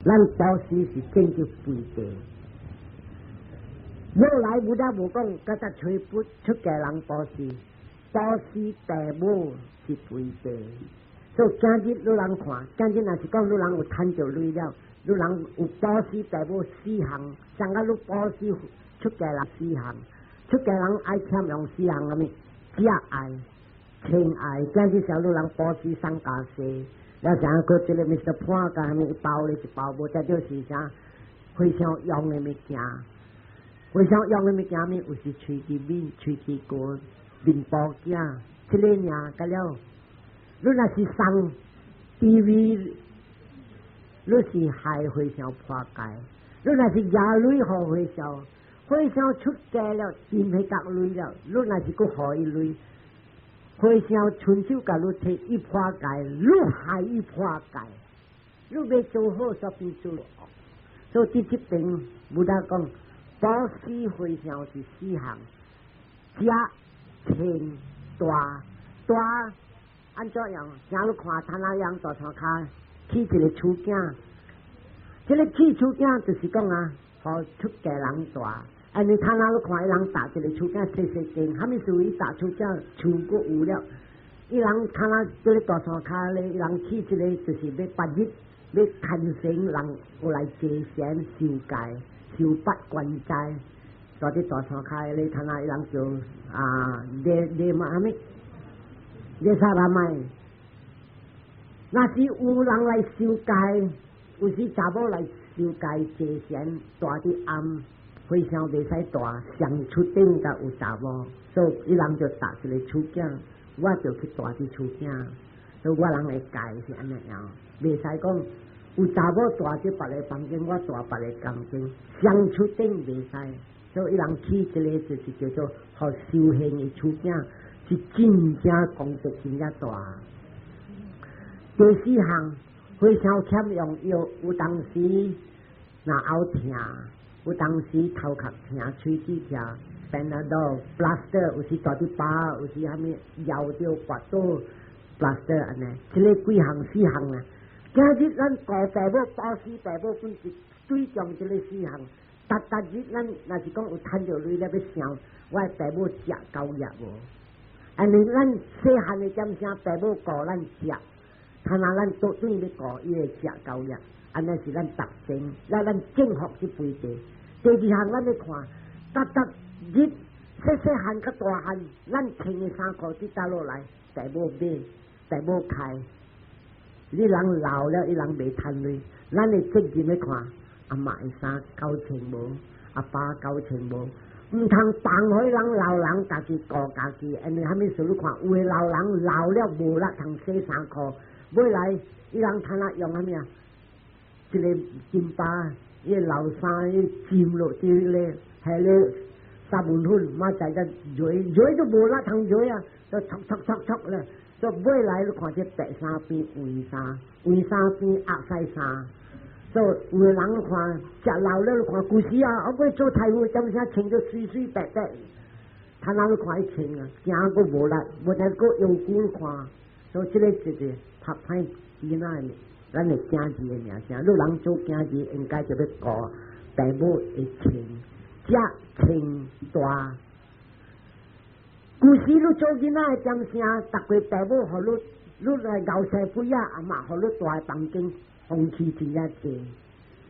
咱布施是證得肥地。後來 Buddha 無講，佮才揣不出家人布施，布施父母是肥地。所以今日你人看，今日若是講你人有趁著鐳了，你人有布施父母四項，像甲你布施出家人四項，出家人愛欠用四項啥物？食愛、穿愛，今日時候你人布施送家私，了啥閣這個 Mr 潘共啥物一包咧一包，無才就是啥非常用的物件。非常用的物件物有時喙齒面、喙齒膏、麵包鏡，這個爾佮了。你若是送 TV，你是害和尚破戒；你若是拿鐳予和尚，和尚出家了，斟彼角鐳了，你若是閣予伊鐳，和尚伸手共你提，伊破戒，你害伊破戒，你欲做好，煞變做惡。所以佇這邊，Buddha 講，布施和尚是四項：食、穿、住、住。按怎樣？今你看，他那樣大山跤起一個厝囝，這個起厝囝就是講啊，予出家人住。按呢他那你看，伊人搭一個厝囝細細間，啥物事伊搭厝囝厝閣有了。伊人他那這個大山跤咧，伊人起這個就是欲八日，欲牽繩人有來坐禪受戒、受八關齋。住佇大山跤咧，他那伊人叫啊，咧咧嘛啥物？熱薩拉麥，若是有人來受戒，有時查某來受戒坐禪，住佇暗，和尚袂使住，上出頂佮有查某，所以伊人就搭一個厝囝，我就去住佇厝囝，所以我人的戒是按呢樣，袂使講有查某住佇別个房間，我住別个房間，上出頂袂使，所以伊人起這個就是叫做予修行的厝囝。是真正功德真正大。第四項非常欠用藥，有當時若喉疼，有當時頭殼疼、喙齒疼，Panadol、plaster，有時蹛佇飽，有時啥物搖著跋倒 plaster 按呢，這个幾項四項啊。今日咱顧父母、布施父母，本是對中這个四項。逐逐日咱若是講有趁著鐳咧，欲想我的父母食夠額無？按呢咱細漢的點聲，父母顧咱食，他若咱倒轉欲顧伊會食夠額，按呢是咱達成，咱咱正福這肥地。第二項咱欲看，逐逐日細細漢佮大漢，咱穿的衫褲佇倒落來，父母買，父母開。你人老了，伊人袂趁鐳，咱的責任欲看，阿嬤的衫夠穿無？阿爸夠穿無？毋通放予人老人家己顧家己，因為啥物事你看，有的老人老了無力通洗衫褲，尾來伊人通啊用啥物啊？一個金巴，伊個老衫伊浸落佇咧，彼个沙文粉，馬仔才揉揉都無力通揉啊，就戳戳戳戳咧，所以尾來你看這白衫變黃衫，黃衫變鴨屎衫。所以有的人看，食老了你看，舊時啊，我過做太傅，點聲穿著媠媠白白，他哪你看伊穿啊，行閣無力，無但閣用久看，所以這个就是拍歹囡仔的，咱的囝兒的名聲。你人做囝兒應該就欲顧父母的穿、食、穿、住。舊時你做囡仔的點聲，逐個父母予你，你來𠢕師傅仔阿嬤予你蹛的房間。風氣真正濟，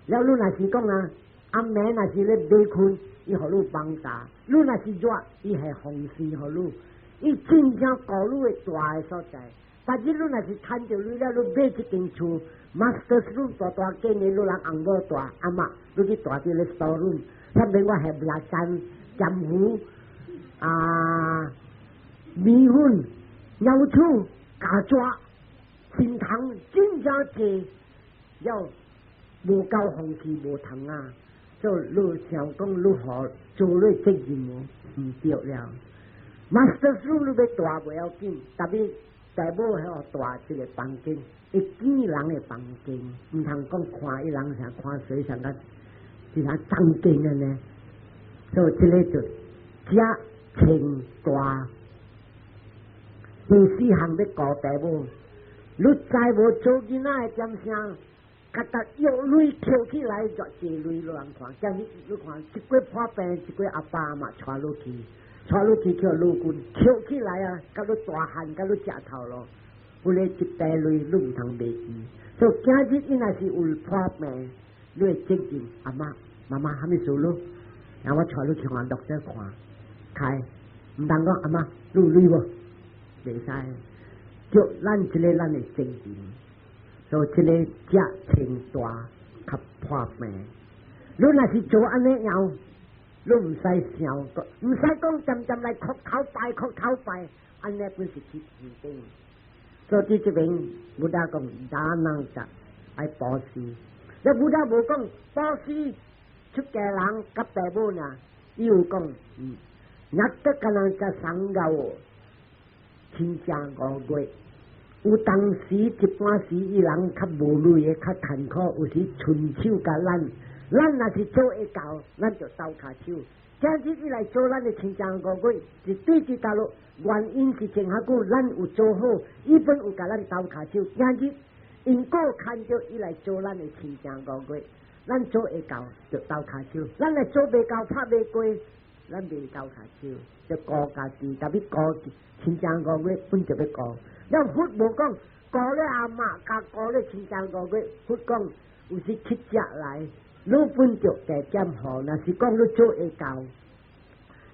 了你若是講啊，暗暝若是咧欲睏，伊予你放大；你若是熱，伊係風扇予你。伊真正顧你的蹛的所在。但是你若是趁著鐳了，你買一間厝，master room 大大間的，你人翁某蹛，阿嬤，你去蹛佇咧 store room，遐邊我係臘腸、鹹魚啊、麵粉、尿醋、膠紙、新糖，真正濟。了無夠風氣無通啊！所以你想講你予做你責任無？毋對了。Master room 你欲蹛袂要緊，特別父母予蹛一個房間，會見人的房間，毋通講看伊人像看水像個是啥髒間的呢？所以這个就食穿蹛。第四項欲顧父母，你知無做囡仔的點聲？佮逐藥鐳抾起來，就濟鐳予人看。今日你看，一個破病，一個阿爸阿媽帶落去，帶落去叫老君抾起來啊！佮你大漢，佮你食頭路，有咧一袋鐳，你毋通袂記。所以今日伊若是有破病，你會責任阿媽、媽媽啥物事咯？然後我帶你去看 doctor 看，開，毋通講阿媽，你有鐳無？袂使，叫咱這個咱的責任。所以這個食清大較破病。你若是做按呢樣，你毋使想，毋使講漸漸來磕頭拜磕頭拜，按呢本是去天頂。所以佇這邊，Buddha 講 dānaṃ ca 愛布施，你 Buddha 無講布施出家人佮爸母呢，伊有講，芼特伽曈才送到親情五月。有當時一般時，伊人較無鐳的較艱苦，有時伸手共咱，咱若是做會到，咱就鬥跤手。今日伊來做咱的親情五月，是對佇大陸原因是前較久，咱有做好，伊本有共咱鬥跤手。今日因果牽著伊來做咱的親情五月，咱做會到就鬥跤手，咱若做袂到拍袂過，咱袂鬥跤手，就顧家己，特別顧親情五月本就欲顧。咱佛無講顧咧阿媽，佮顧咧親情五月，佛講有時乞食來，你本就加減予，若是講你做會到，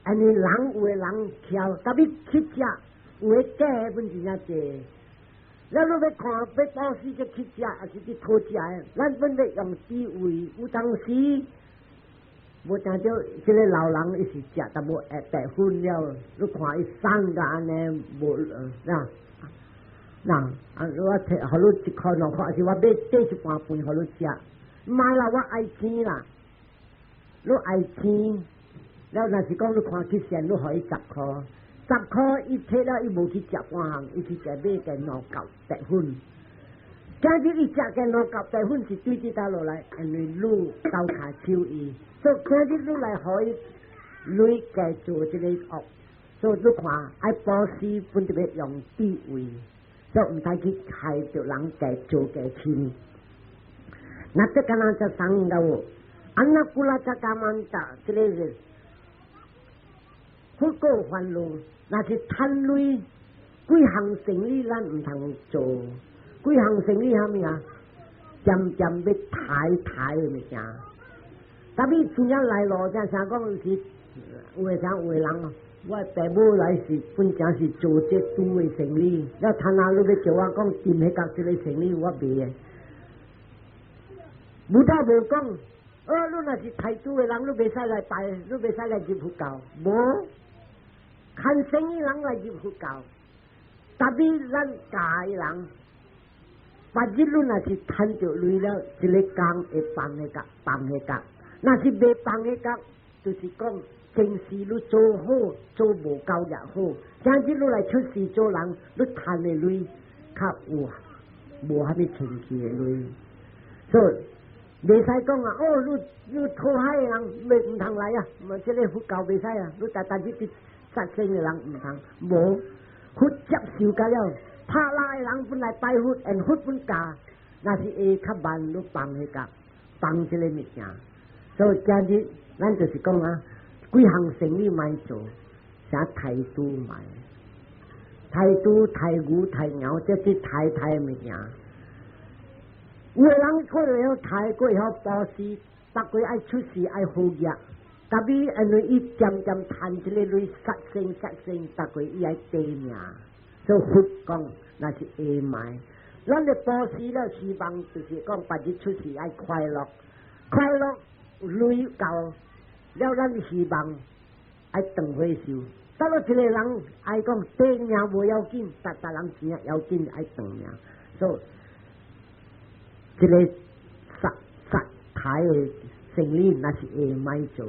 按呢人有的人巧，特別乞食有的假的本真正濟。咱你欲看欲布施去乞食，抑是去討食的，咱本欲用智慧，有當時無聽著這个老人伊是食淡薄會白粉了，你看伊送甲按呢無啊。嗱，啊，我提予你一箍兩箍，抑是我買缀一盤飯予你食。毋愛啦，我愛錢啦。你愛錢，了若是講你看去善，你予伊十箍，十箍伊提了伊無去食半項，伊去食買個兩嚿白粉。今日伊食個兩嚿白粉是對佇佗落來，因為你鬥跤手伊，所以今日你來予伊鐳加做這个惡，所以你看愛布施本就欲用智慧。就毋通去害著人家做家親。那這個人就生到，anākula ca kāmañca，這个是佛果煩惱，若是貪鐳，幾項生意咱毋通做，幾項生意啥物啊？漸漸欲刣刣的物件，特別真正來路正啥講是有的啥有的人。我爸母來是本正是做這賭的生意，了他若你欲叫我講踮彼角這个生意，我袂的。Buddha 無講，哦，你若是刣豬的人，你袂使來拜，你袂使來入佛教。無，牽生意人來入佛教，特別咱教的人，別日你若是趁著鐳了，這个工會放彼角，放彼角。若是袂放彼角，就是講，前世你做好做無夠也好，今日你來出世做人，你趁的鐳較有無蝦米清氣的鐳，所以袂使講啊！哦，你討海的人袂毋通來啊！無這个佛教袂使啊！你逐逐日去殺生的人毋通，無佛接受甲了，拍獵的人本來拜佛，and 佛本教，若是會較慢，你放彼角，放這个物件。所以今日咱就是講啊，幾項生意莫做，啥刣豬莫，刣豬、刣牛、刣羊，這是刣刣物件。有的人可能會曉刣，閣會曉布施，逐個愛出世愛好業，特別因為伊漸漸趁這个鐳殺生殺生，逐個伊愛短命。所以佛講若是會莫。咱的布施了，希望就是講別日出世愛快樂，快樂鐳夠了，咱希望愛長歲壽。到了一个人愛講短命無要緊，逐逐人錢要緊愛長命，所以這个殺殺刣的生意若是會莫做。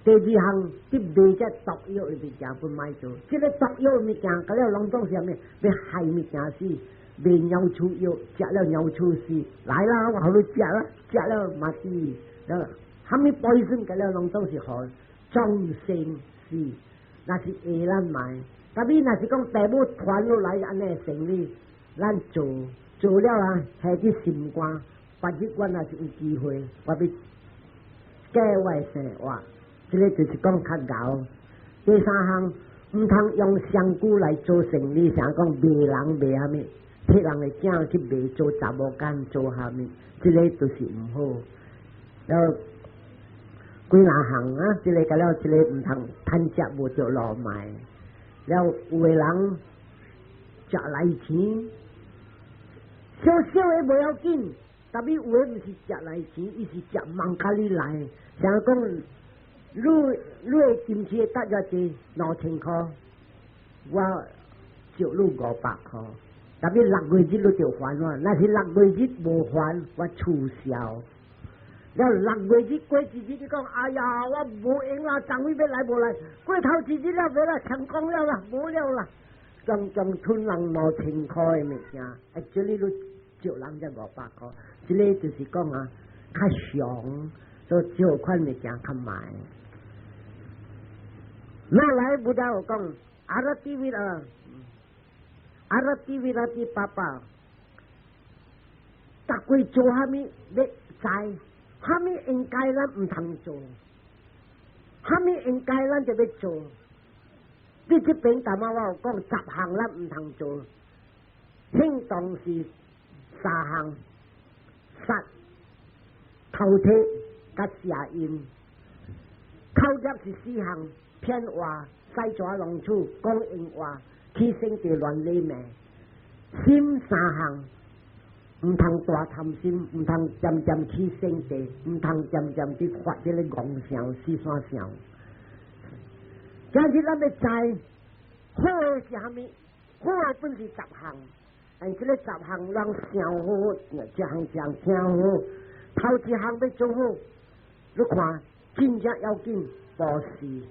第二項，佇賣這毒藥的物件本莫做。這个毒藥的物件，佮了攏總是啥物？欲害物件死，賣鳥鼠藥，食了鳥鼠死。來啦，我予你食啦，食了嘛死。了，蝦米 poison 佮了攏總是予眾生死。若是會咱莫，特別若是講父母傳落來按呢生意，咱做做了啊，下去心肝。別日我若是有機會，我欲改我的生活，這个就是講較𠢕。第三項，毋通用商具來做生意，像講賣人賣啥物，替人的囝去賣做查某間做啥物，這个就是毋好。了幾若項啊，這个甲了，這个毋通貪食無著路賣。了有的人食來錢，少少的無要緊，但是有的毋是食來錢，伊是食網咖哩來。像講，你你的金錢得偌濟2000箍，我借你500箍，但是6月日你就還我，若是六月日無還，我取消。了六月日過一日，你講哎呀，我無閒啦，昨昏欲來無來，過頭一日了，欲來成功了啦，無了啦，總總吞人2000箍的物件，啊，這裡你借人才五百箍，這个就是講啊，較俗，所以這款物件較賣。那來 Buddha 有講，arati vira，arati virati papa，逐個做啥物欲知。啥物應該咱毋通做，啥物應該咱就欲做。你這邊頭仔我有講十項咱毋通做，行動是三項：殺、偷竊、佮邪淫。口業是四項：騙話、使蛇弄鼠、講閒話、起聖地亂禮罵。心三項。毋通大貪心，毋通漸漸起聖地，毋通漸漸去發這个戇想、四散想。今日咱欲知好的是啥物？好的本是十項，但這个十項咱想好好，一項一項聽好。頭一項欲做好，你看真正要緊布施。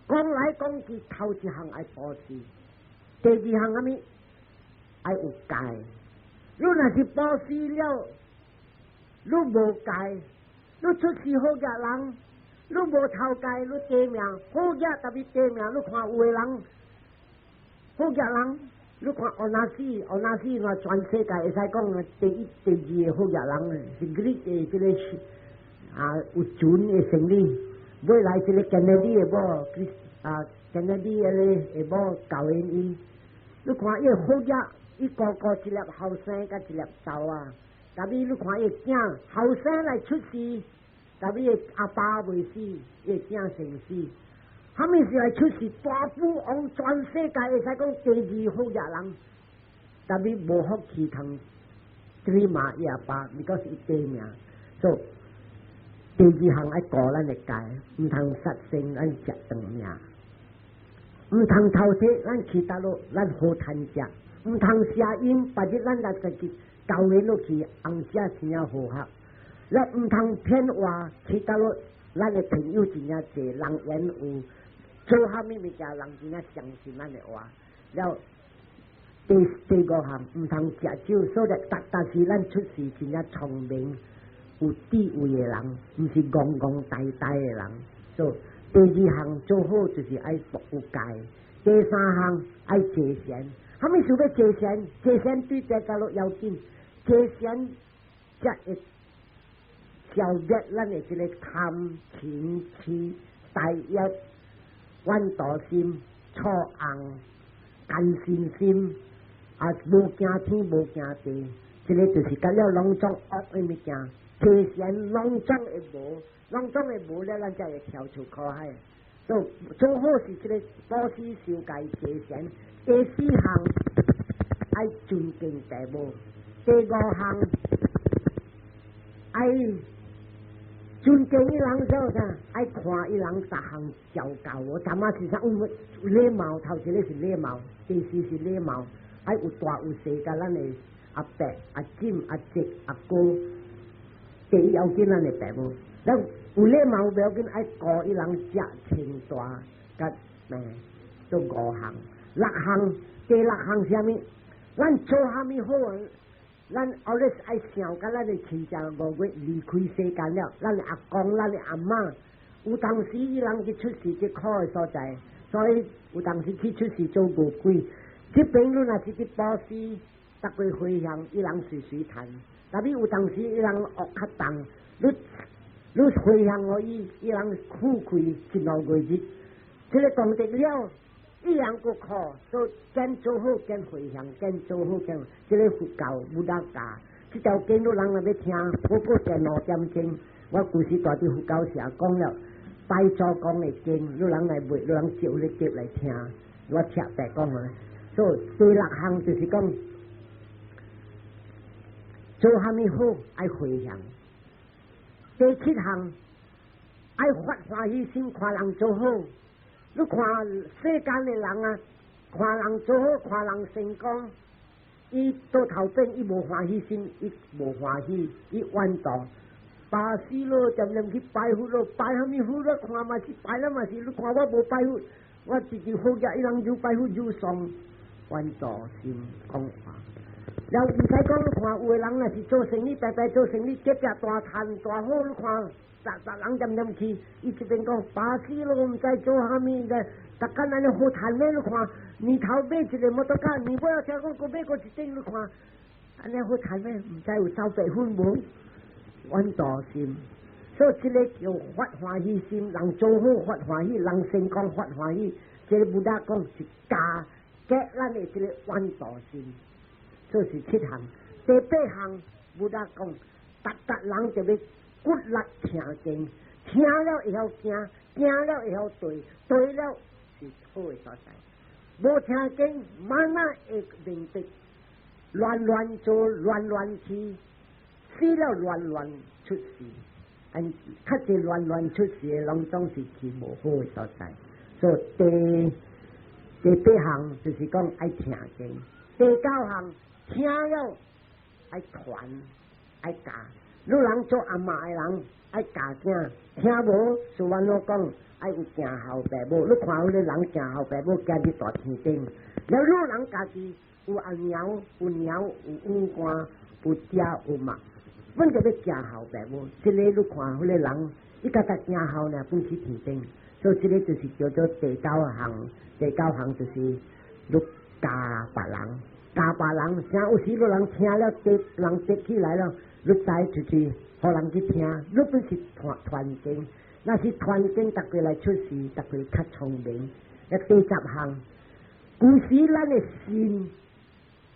講來講去，頭一項愛布施，第二項啥物？愛有戒。你若是布施了，你無戒，你出世好額人，你無偷戒，你短命好額特別短命。你看有的人好額人，你看奧納斯，奧納斯那全世界會使講第一、第二個好額人，是 Greek 的這個啊有船的生理，尾來這個肯尼迪的某，啊肯尼迪的的某教因伊，你看伊好額。伊顧顧一粒後生佮一粒查某仔，但是你看伊囝後生來出世，但是伊阿爸未死，伊囝先死。啥物事來出世？大富翁，全世界會使講第二好額人，但是無福氣通對罵伊阿爸，你講是伊短命。所以第二項愛顧咱的戒，毋通殺生，咱食長命；毋通偷竊，咱去佗落，咱好趁食。毋通邪淫，別日咱來家己教會落去，紅食真正和合。咱毋通騙話，去佗落，咱的朋友真正濟，人緣有，做啥物物件，人真正相信咱的話。了第五項毋通食酒，所以逐逐時咱出世真正聰明、有智慧的人，毋是戇戇呆呆的人。所以第二項做好就是愛有戒，第三項愛坐禪。啥物事欲坐禪？坐禪對大家攏要緊，坐禪才會消滅咱的這个貪嗔癡大欲怨妒心、錯紅、貪嗔心，啊，無驚天無驚地，這个就是佮了攏總惡的物件，坐禪攏總會無，攏總會無了，咱才會跳出苦海。做做好是這个布施受戒坐禪。第四項愛尊敬父母，第五項愛尊敬伊人做啥？愛看伊人逐項照教我，淡仔是啥有禮貌，頭一个是禮貌，第四是禮貌，愛有大有細，佮咱的阿伯、阿姊、阿叔、阿哥，第一要緊咱的父母，咱有禮貌無要緊，愛顧伊人食穿大，佮咩做五項。六項，第六項是啥物？咱做啥物好？咱後日愛想佮咱的親戚五月離開世間了，咱的阿公、咱的阿嬤，有當時伊人去出世這苦的所在，所以有當時去出世做餓鬼。這邊你若是去布施，逐個回向，伊人隨隨趁。但是有當時伊人惡較重，你回向予伊，伊人苦開一兩個月，這个功德了，伊人閣苦，所以揀做好揀回向，揀做好揀，這个佛教 Buddha 教，這條經你人若欲聽，我閣定2點鐘，我舊時蹛佇佛教社講了，拜祖公的經，你人來買，你人照咧碟來聽，我特別講啊。所以第六項就是講，做蝦米好愛回向。第七項愛發歡喜心，看人做好。你看世間的人啊，看人做好，看人成功，伊到頭邊伊無歡喜心，伊無歡喜，伊怨妒。巴死咯，漸漸去拜佛咯，拜蝦米佛咯？看嘛是拜了嘛是，你看我無拜佛，我直直好額，伊人愈拜佛愈爽，怨妒心講話。了毋使講，你看有的人若是做生意，白白做生意，隔壁大趁大好，你看，逐逐人漸漸去，伊這邊講巴死咯，毋知做蝦米的，逐工按呢好趁咩？你看，年頭買一个摩托車，年尾仔聽講閣買閣一頂，你看，按呢好趁咩？毋知有走白粉無？怨妒心，所以這个叫發歡喜心，人做好發歡喜，人成功發歡喜，這个 Buddha 講是加加咱的這个怨妒心。這是七項，第八項，Buddha 講，逐逐人就欲骨力聽經，聽了會曉驚，驚了會曉對，對了是好的所在。無聽經，慢慢會明白，亂亂做，亂亂去，死了亂亂出世。按較濟亂亂出世的，攏總是去無好的所在。所以第八項就是講愛聽經，第九項聽了愛傳愛教。你人做阿嬤的人愛教囝，聽無？是阮老講愛有行孝爸母。你看彼个人行孝爸母，行佇大天頂。了你人家己有阿娘、有娘、有母官、有爹有媽，阮就欲行孝爸母。這个你看彼个人，伊家己行孝呢，本去天頂。所以這个就是叫做第九項。第九項就是你教別人，教別人，像有時你人聽了，得人得起來了，你帶出去，予人去聽，你本是傳傳經，若是傳經，逐家來出世，逐家較聰明。一第十項，舊時咱的心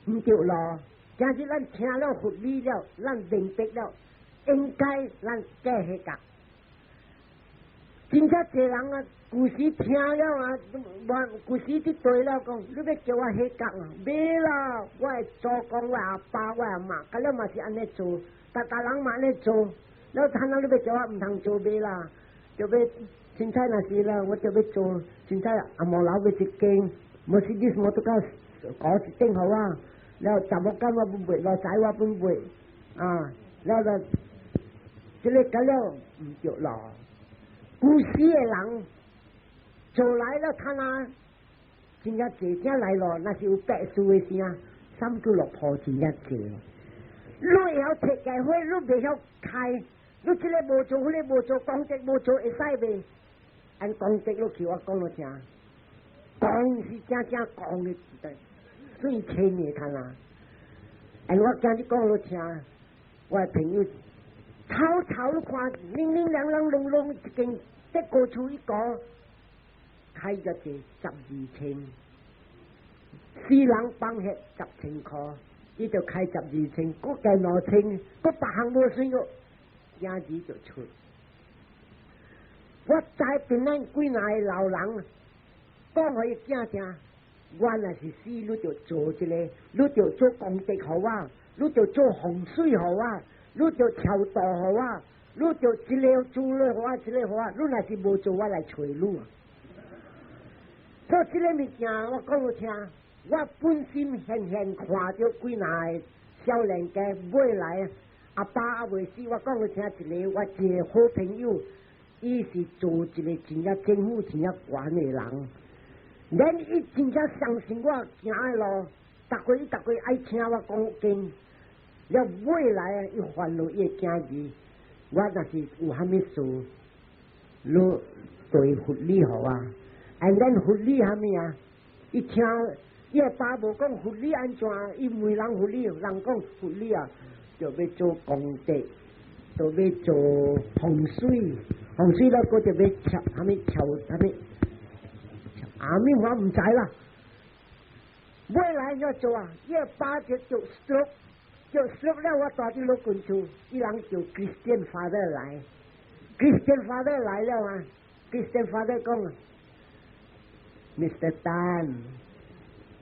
毋對路，今日咱聽了佛理了，咱明白了，應該咱改彼個。真正濟人啊，舊時聽了啊，無舊時佇對了講，你欲叫我彼個啊？袂啦，我的祖公、我阿爸、我阿嬤，佮了嘛是按呢做，逐逐人嘛按呢做，了通通你欲叫我毋通做袂啦？就欲凊彩若是啦，我就欲做凊彩阿毛樓欲一間，無是你摩托車搞一頂予我，了查某間我本賣，老仔我本賣，啊，了就這个佮了毋對路。舊時的人做來了，他那真正濟正來咯，若是有白事的聲，三姑六婆真正濟。你會曉提解火，你袂曉開，你這个無做，彼个無做，功德無做會使袂？按功德落去，我講予聽，講是正正講的，算千年看啦。按我今日講予聽，我的朋友偷偷你看，零零兩兩攏攏一間德國厝一個，開咗濟12千，四人幫彼10千箍，伊就開十二千，閣加2千，閣別項無算個，今日就出。我知邊咱幾若个老人講予伊囝聽，我若是死，你就做這个，你就做功德予我，你就做風水予我，你就超度予我，你就這个做了予我，這个予我，你若是無做，我來揣你。所以這个物件我講予聽，我本身現現看著幾若个少年家未來阿爸猶未死，我講予聽一个，我一个好朋友，伊是做一个真正政府真正懸的人，連伊真正相信我行的路，逐個伊逐個愛聽我講經，了未來伊煩惱伊的囝兒，我若是有啥物事，你對佛理予我，and then 佛理啥物啊？伊聽伊的爸無講佛理按怎，伊問人佛理，人講佛理啊，就欲做功德，就欲做風水，風水了閣就欲敲，啥物敲啥物，阿咪我毋知啦。尾來要做啊，伊爸就做 stroke，做 stroke 了，我蹛佇老君厝，伊人叫 Christian father 來，Christian father 來了啊，Christian father 講，Mr. Tan，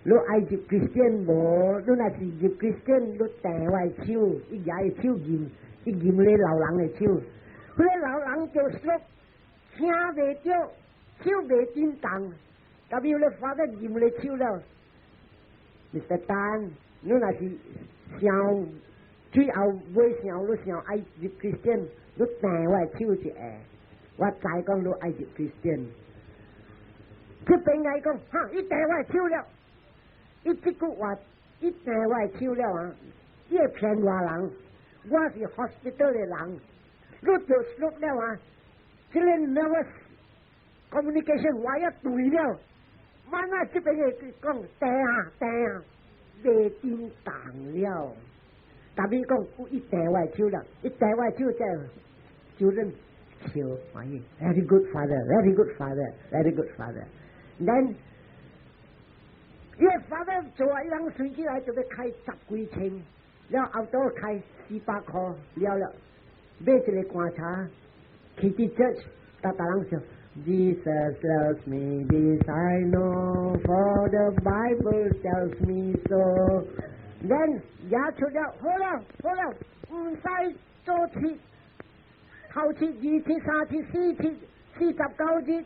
你愛入 Christian 無？你若是入 Christian，你掟我的手，伊舉的手撳，伊撳咧老人的手，彼个老人就 stroke，聽袂著，手袂振動，特別咧 father 撳咧手了。Mr. Tan，你若是想最後尾想你想愛入 Christian，你掟我的手一下，我知講你愛入 Christian。這邊來講，哈，伊掟我的手了，伊這句話，伊掟我的手了啊，伊會騙我人，我是 hospital 的人，你著 stroke 了啊，這个 nervous communication 我也斷了。慢啊，這邊的講掟啊掟啊，袂振動了。特別講，伊掟我的手了，伊掟我的手才就人笑歡喜。Very good father, very good father, very good father. Then 伊个 father 做啊，伊人隨起來就欲開十幾千，了後頭開400箍了了，買一个棺材，去佇 church，逐逐人說。Jesus loves me, this I know, for the Bible tells me so. Then 也出了，好了，好了，毋使做七，頭七、二七、三七、四七、49日，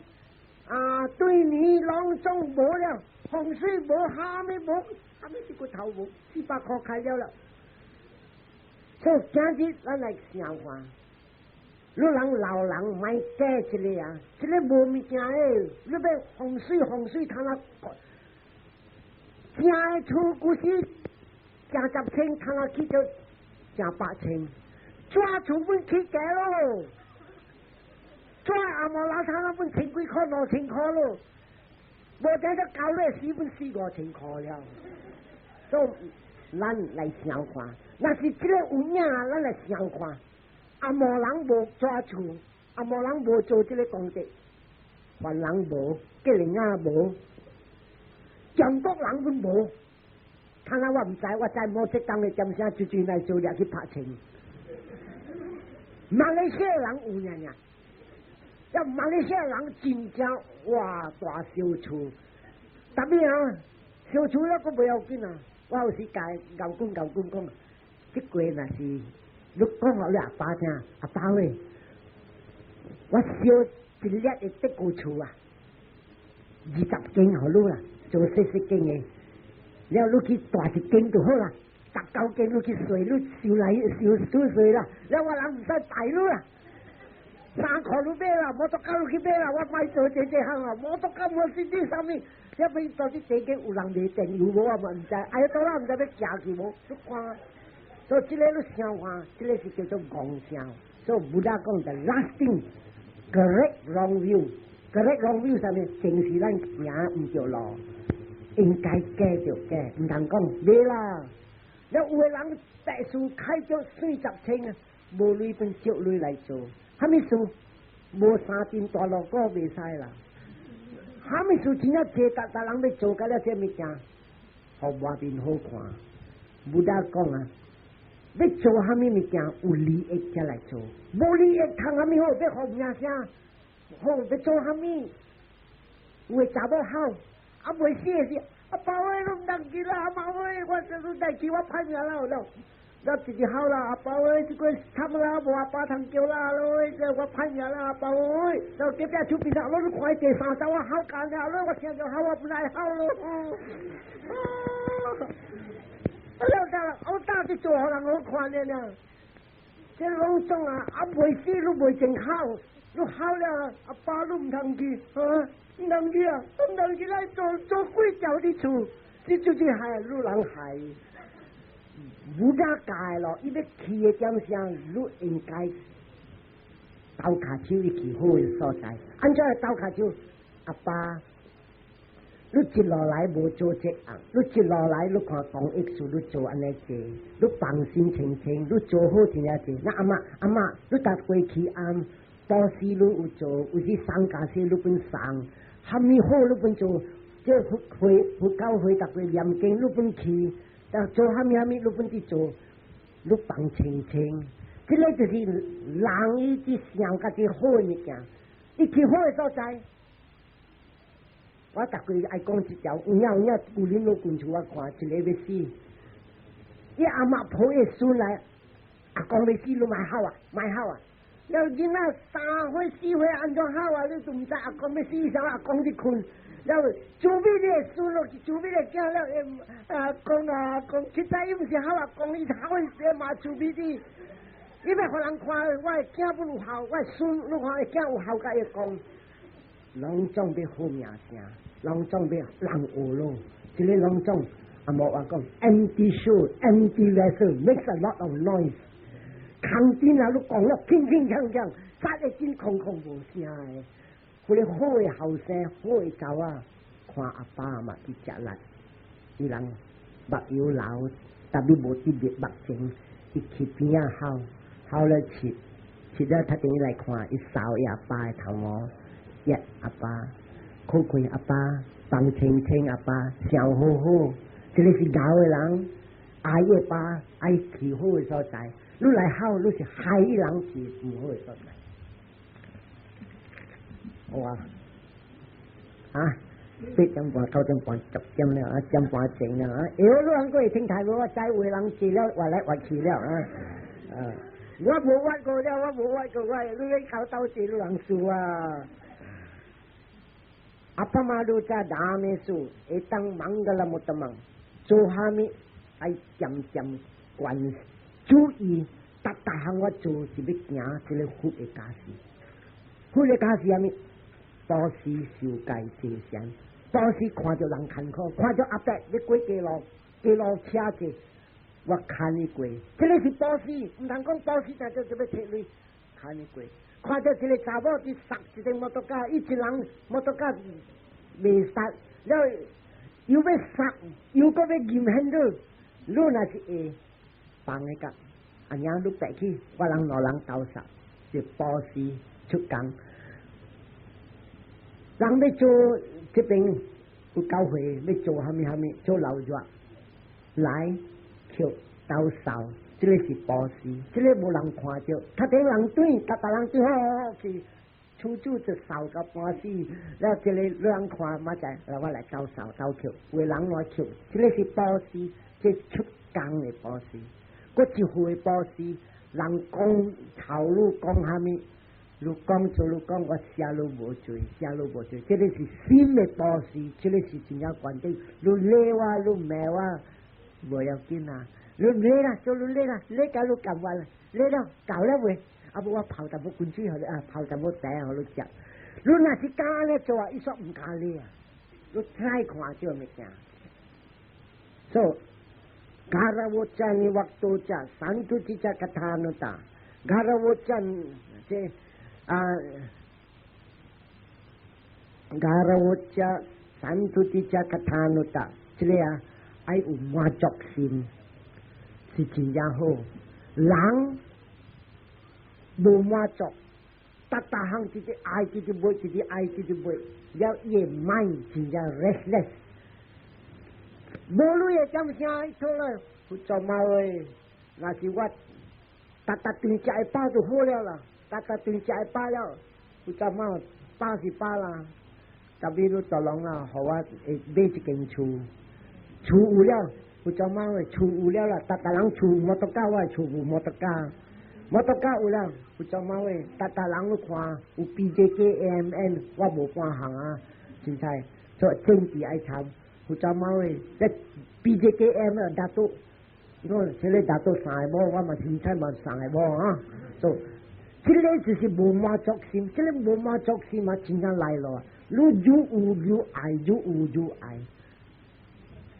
啊，對年攏總無了，風水無，蝦米無，蝦米一個頭無，400箍開了了。所以今日咱來想看。你人老人莫假這个啊，這个無物件的，你欲風水風水，通啊，正的厝古時正10千，通啊起到正8千，紙厝本起價咯，紙阿摩拉通啊本千幾箍2000箍咯，無等得交了四本四五千箍了，所以咱來想看，若是這个有影，咱來想看。阿摩人無紙厝，阿摩人無做這个功德，凡人無，吉林亞無，中國人阮無。看來我毋知，我知毛澤東的點聲就就來做掠去拍槍。馬來西亞人有爾爾，要馬來西亞人真正哇大燒厝，特別啊燒厝了閣袂要緊啊。我有時共牛公牛公講，這個若是你講予你阿爸聽，阿爸喂，我燒一粒的德國厝啊，20間予你啦，做細細間的，了你去大一間就好啦，19間你去稅，你收來收收稅啦，了我人毋使拜你啦，衫褲你買啦，摩托車你去買啦，我莫做這這項啊，摩托車無是你啥物，遐邊到底這間有人賣電油無？我嘛毋知，哎呀，到啦毋知欲行去無？你看。所以這个你想看，這个是叫做戇想。所以 Buddha 講的 last thing correct wrong view，correct wrong view 啥物？正是咱行毋著路，應該改就改，毋通講袂啦。了有的人大事開足40千啊，無鐳本借鐳來做，啥物事？無三陣大鑼鼓袂使啦。啥物事真正濟，逐逐人欲做甲了這物件，予外面好看。Buddha 講啊。欲做啥物物件有利益才來做，無利益通啥物好？欲予名聲，好欲做啥物？有的查某好，啊袂死的是阿爸喂，你毋通去啦，阿媽喂，我這你代志我歹命啦，了，了直直好啦，阿爸喂，這個慘啦，無阿爸通叫啦，喂，這我歹命啦，阿爸喂，了隔壁厝邊上，我你看伊第三走，我好幹了，我聽著好，我本來好咯。了得，我早就做予人好看了了。這攏總啊，啊袂死你袂真好，你好了，阿爸你毋通去，啊，毋通去啊，毋通去來做做幾條佇厝，這就是害女人害。無家教咯，伊欲去的點聲，你應該鬥跤手伊去好的所在。按怎會鬥跤手？阿爸，你一路來無做這項，你一路來你看公益事，你做按呢濟，你放心清清，你做好真正濟。那阿嬤阿嬤，你逐過去按，布施你有做，有時送家私你本送，蝦米好你本做，這佛會佛教會逐個念經你本去，但做蝦米蝦米你本去做，你放清清。這個就是人伊去想家己好的物件，伊去好的所在。我逐個愛講一條，有影有影，舊年老近厝我看一個欲死，伊阿嬤抱伊孫來，阿公欲死，你莫哭啊，莫哭啊！了囡仔3歲4歲按怎哭啊？你都毋知阿公欲死，啥阿公佇睏，了祖尾你的孫落去，祖尾的囝了，阿公啊阿公，其實伊毋是哭阿公，伊哭伊媽祖尾你，伊欲予人看，我的囝本有孝，我的孫你看伊囝有孝佮伊講，攏總欲好名聲。攏總欲人學咯，這個攏總阿無話講，empty show，empty vessel makes a lot of noise。空頂啊，你講了，鏗鏗鏘鏘，殺得真空空無聲的。彼個好的後生，好的查某，看阿爸阿媽去食力，伊人目油流，特別無得目睛，伊去邊仔哭，哭了哭，哭了他等於來看，伊掃伊阿爸的頭毛，一阿爸。苦困阿爸，放清清阿爸，想好好，這個是𠢕的人，愛伊爸，愛去好的所在。你來哭，你是害伊人去毋好的所在。好啊，啊，8點半、9點半、10點了啊，點半鐘了啊。哎，你人過會聽台無？我知有的人坐了，越來越去了啊。啊，我無屈過了，我無屈過，我你咧搞鬥坐，你人輸啊。Appamādo ca dānesu etaṃ maṅgalamuttamaṃ 做蝦米愛漸漸關注意，逐逐項我做是欲行這個佛的教示，佛的教示啥物？布施受戒坐禪，布施看著人艱苦，看著阿伯欲過街路，街路車濟，我牽伊過，這個是布施，毋通講布施就就就欲提鐳，牽伊過。看著一個查某佇剎一個摩托車，伊一人摩托車袂剎，了又欲剎，又閣欲入現了，你若是會放彼個，阿娘你爬去，我人兩人鬥剎，是布施出工。人欲做這邊有教會，欲做蝦米蝦米，做老熱來去鬥掃。這個是布施，這個無人看著，較頂人對，逐逐人對好好去，厝主就掃到半死，了這個人看嘛在，來我來鬥掃鬥抾，有人來抾，這個是布施，這出工的布施。閣一副的布施，人講頭路講蝦米，你講做你講，我寫你無罪，寫你無罪，這個是心的布施，這個是真正關鍵。你禮我，你罵我，無要緊啊。你禮啦，做你禮啦，禮到你甘願啦，禮了夠了未？啊無我泡淡薄滾水予你啊，泡淡薄茶予你食。你若是敢按呢做啊，伊煞毋敢禮啊。你再看這個物件。So, garavocca nivaktocca santuṭṭhicca kathānutā garavocca 這啊 garavocca santuṭṭhicca kathānutā 這個啊愛有滿足心。是真正好，人無滿足，逐逐項一直愛，一直買，一直愛，一直買，了伊的 mind 真正 restless。無鐳會點聲出來，佛祖媽喂，若是我逐逐頓食會飽就好了啦，逐逐頓食會飽了，佛祖媽飽是飽啦，特別你大龍啊，予我會買一間厝，厝有了。佛祖媽喂，厝有了啦，逐逐人厝摩托車，我的厝無摩托車，摩托車有了，佛祖媽喂，逐逐人咧看有 PJK AMN，我無半項啊，凊彩做政治愛參，佛祖媽喂，這 PJKAMN 拿督，伊講這個拿督三个某，我嘛凊彩嘛三个某啊，所以這個就是無滿足心，這個無滿足心嘛，真正來咯，你愈有愈愛，愈有愈愛。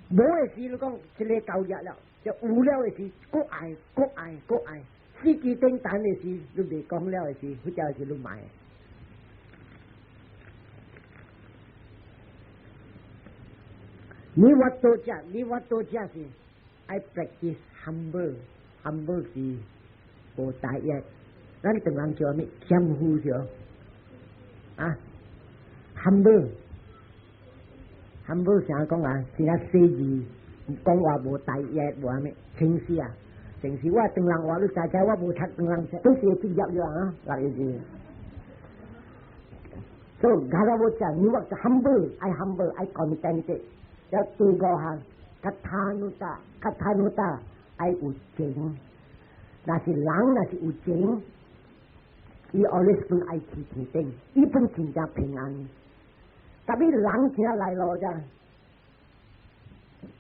無的時你講這個夠熱了，就有了的時，閣愛閣愛閣愛，死機頂等的時，你袂講了的時，或者是你買。你我多只，你我多只是愛 practice humble，humble 是無大意。咱唐人叫啥物？謙虛是啊，humble，humble 啥講啊？是較細緻，講話無大意，無啥物，誠實啊，誠實。我唐人話你知知，我無讀唐人冊，都是職業了啊，那個是。所以，我我講，你話 humble，愛 humble，愛 content。要第五項，katthanuta，katthanuta，愛有情。若是人若是有情，伊 always 本愛去天頂，伊本真正平安。Tapi 人聽來咯，咋？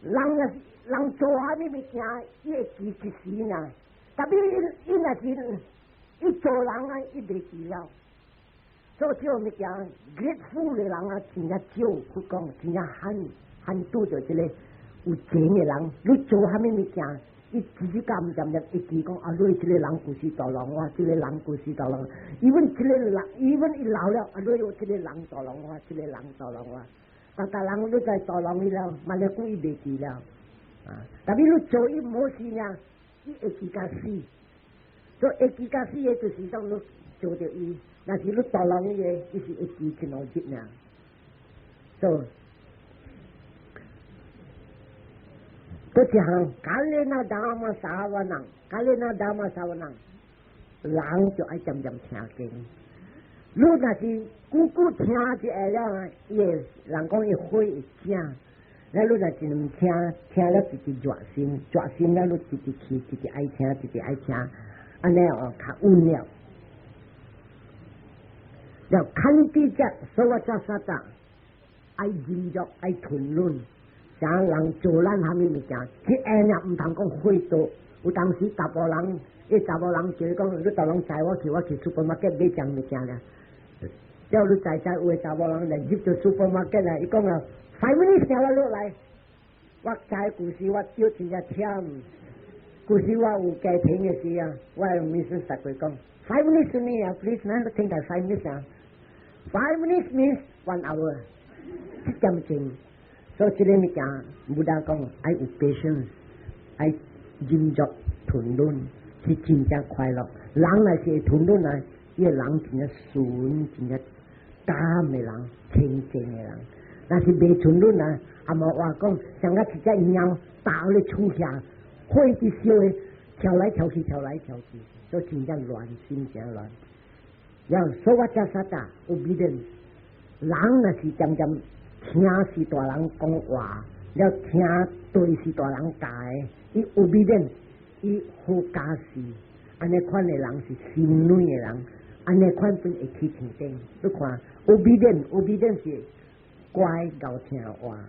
人若是人做啥物物件，伊會記一時呢。Tapi 伊若是伊做人啊，伊袂記了。所以這個物件，grateful 的人啊，真正少去講，真正罕罕拄著這個有錢的人。你做啥物物件，伊自己敢毋敢會記講啊？你這個人故事導人我，這個人故事導人。even 這個人，even 伊老了，啊，你有這個人導人我，這個人導人我。但逐人你在導人伊了，嘛咧久伊袂記了。啊，tapi 你做伊無事呢，伊會記甲死。所以會記甲死的，就是當你做著伊。若是你導人伊的，伊是會記一兩日爾。所以，這一項，kālena dhamma savanaṃ，kālena dhamma savanaṃ，人就愛漸漸聽經。你若是久久聽一下了，伊會人講伊火會正。那你若是毋聽，聽了直直熱心，熱心了你直直去，直直愛聽，直直愛聽，按呢哦較穩了。了抻體者，sovacca satta，愛忍辱，愛吞忍。啥人做咱蝦米物件，去下爾毋通講悔多。有當時查埔人，伊查某人叫伊講，你逐人載我去，我去 supermarket 買種物件啦。了你知知有的查某人來入到 supermarket 啦，伊講啊，5 minutes 我落來，我知舊時我著真正忝。舊時我有家庭的時啊，我用意思實過講，5 minutes 呢啊，please 咱都聽下 5 minutes 啊，5 minutes means 1 hour，一點鐘。所以這個物件，Buddha 講愛有 patience，愛忍辱吞忍，是真正快樂。人若是會吞忍啊，伊個人真正順，真正甘的人，清淨的人。若是袂吞忍啊，阿無話講，像個一隻貓打咧樹下，火佇燒的，跳來跳去，跳來跳去，所以真正亂心，真亂。然後 sovacca satta，obedience，人若是漸漸聽是大人講話，了聽對是大人教的，伊 obedient，伊好教示，按呢款的人是心軟的人，按呢款本會去天頂。你看 obedient，obedient 是乖𠢕聽話。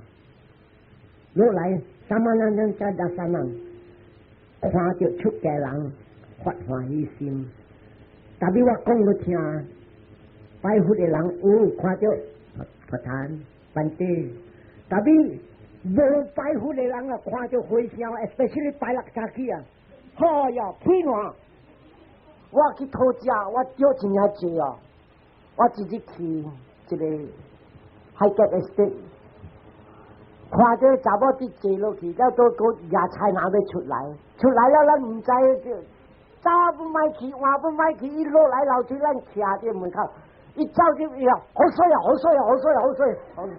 落來，samanaṃ ca dasanaṃ，看著出家人發歡喜心。Tapi 我講你聽，拜佛的人有看著佛壇梵蒂，tapi 無拜佛的人啊，看著和尚，especially 拜六早起啊，哎呀，屁爛！我去討食，我叫真正濟哦。我一日去一個 Highgate Estate，看著查某佇坐落去，了都閣舉菜籃欲出來，出來了咱毋知，早不買去，晚不買去，伊落來樓梯，咱徛佇門口，伊走入去啊，好水啊，好水啊，好水啊，好水！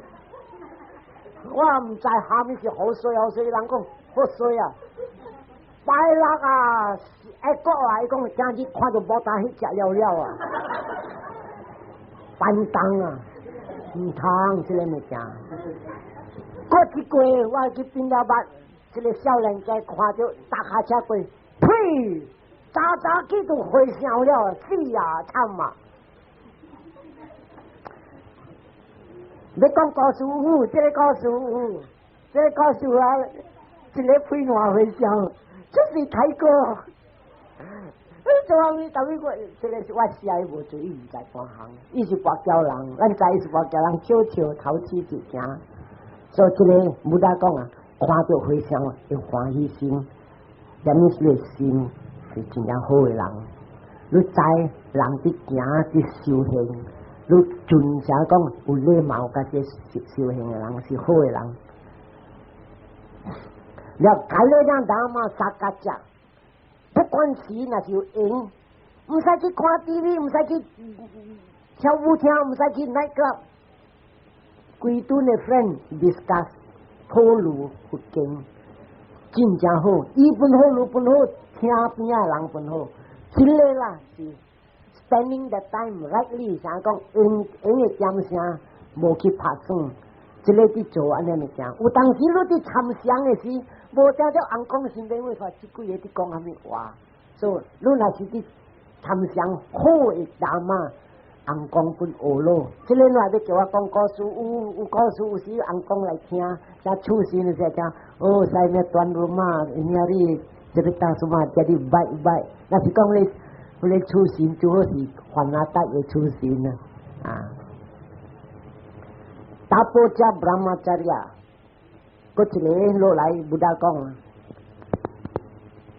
我毋知蝦米是好水好水，人講好水啊！拜六啊，愛國啊，伊講今日看著無打彼隻了了啊，反動啊，毋通這個物件。過一過，我去變了捌，這個少年家看著踏跤車過，呸！早早去就和尚了，死啊慘啊！欲講故事有，這個故事有，這個故事啊，一個屁爛和尚，這是泰國。你做啥物？但是我這個是我寫的無注意，毋知邊行。伊是跋筊人，咱知伊是跋筊人，笑笑頭起就行。所以這個 Buddha 講啊，看著和尚會歡喜心，啥物是心是真正好的人。你知人佇行佇修行，你盡誠講有禮貌，佮這修行的人是好的人。了 kalyāṇa dhamma sākacchā，不管時若是有閒，毋使去看 TV，毋使去跳舞廳，毋使去 night club，規陣的 friend discuss 討論佛經，真正好，伊本好，你本好，聽邊仔人本好，這個啦是 spending the time rightly，啥講閒閒的點聲，無去拍耍，這個佇做按呢物件。有當時你佇參詳的時，無聽著翁公身邊會說這幾個佇講啥物話，所以你若是佇參詳好的 Dhamma，翁公本學咯。這個你若欲叫我講故事，有有故事有時翁公來聽，像出神的時聽，哦，saya tuan rumah ini hari cerita semua jadi baik-baik。若是講你，彼個出神最好是煩惱達的出神啊。啊，tapo ca brahmacarya，閣一个落來 Buddha 講，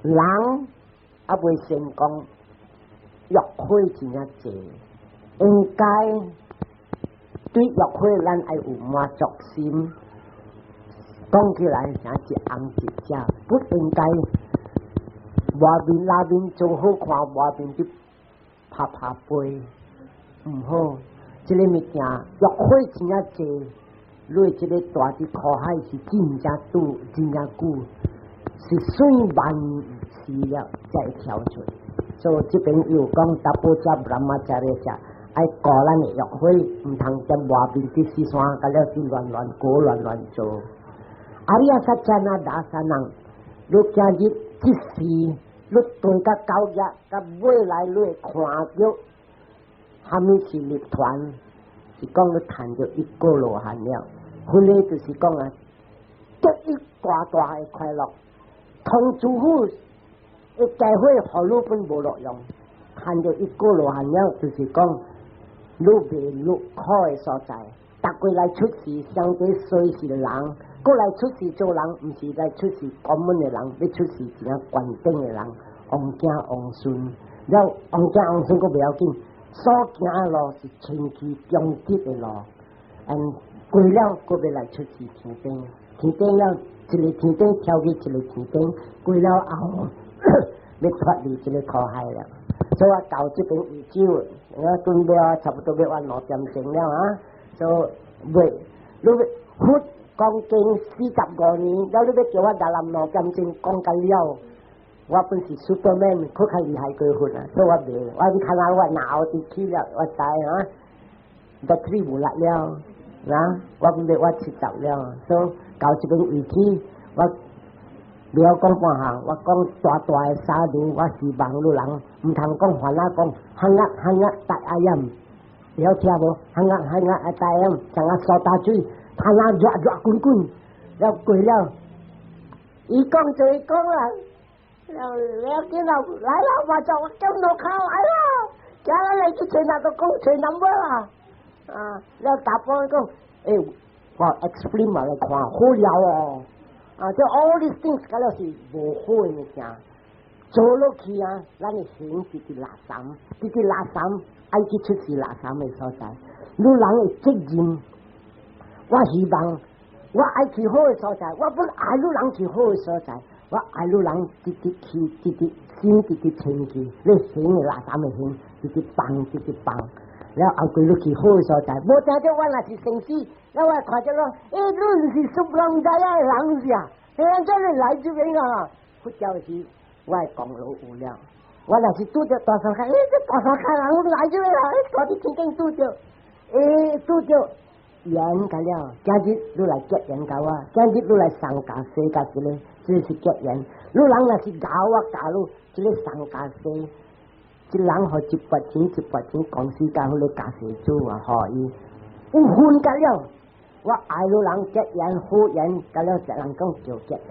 人猶未成功，欲火真正濟，應該對欲火咱愛有滿足心。講起來像一紅一隻，不應該外面內面做好看，外面去拍拍背，毋好。這个物件欲火真正濟，你這个大佇苦海是真正久，真正久，是算萬世了才會跳出。所以這邊又講 tapo ca brahmacarya，愛顧咱的欲火，毋通踮外面佇四山，甲了去亂亂過亂亂做。Ariya saccāna dasanam，你今日這世，你對甲九日，甲未來你會看著，蝦米是涅槃？是講你趁著一果羅漢了。彼个就是講啊，得一大大的快樂，通諸佛的教誨予你本無路用，趁著一果羅漢了，就是講你袂落苦的所在。逐過來出世，上帝雖是人，過來出世做人，毋是來出世關門的人，欲出世一個關頂的人，王子王孫，了王子王孫閣袂要緊，所行的路是清氣忠直的路，嗯，過了閣欲來出世天頂，天頂了一个天頂跳去一个天頂，過了後欲脫離這个苦海了。所以我到這邊為止，我準備啊，差不多欲完2點鐘了啊。所以未，你佛講經45年，了你欲叫我來2點鐘講甲了，我本是 Superman，閣較厲害過佛啊，所以我袂，我看下我腦子去了，我知啊，battery 無力了，啊，我毋欲我70了，所以到這邊為止，我袂曉講半項，我講大大的 sadhu，我希望你人毋通講番仔講，hangat hangat tahi ayam，會曉聽無？hangat hangat tahi ayam，像啊蘇打水，湯啊熱熱滾滾，了過了，伊講就伊講啦，了了緊啦，來啦，我就我叫路口來啦，今日來去揣那都講揣 number 啦，啊，了大波講，欸，我 explain 嘛來看好了哦。啊，這 all these things 敢了是無好的物件，做落去啊，咱的形是佇垃圾，佇佇垃圾，愛去出世垃圾的所在。你人的責任，我希望我愛去好的所在，我本愛你人去好的所在，我愛你人直直去，直直心直直清氣，你行的垃圾的行，直直放，直直放。了後過你去好的所在，無聽著我若是生死，了我看著講，欸，你毋是蘇人知影的人是啊？欸，怎你來這邊啊？佛教是我的功勞有了，我若是拄著大山跤，欸，這大山跤人來這邊啦，欸，大佇天頂拄著，欸，拄著緣甲了，今日你來結緣共我，今日你來送加西加一个，這是結緣。你人若是教我教你，這个送加西。一人予一筆錢一筆錢，公司共彼个家世主啊，予伊有分甲了。我愛你人結緣好緣，甲了一人講叫結緣。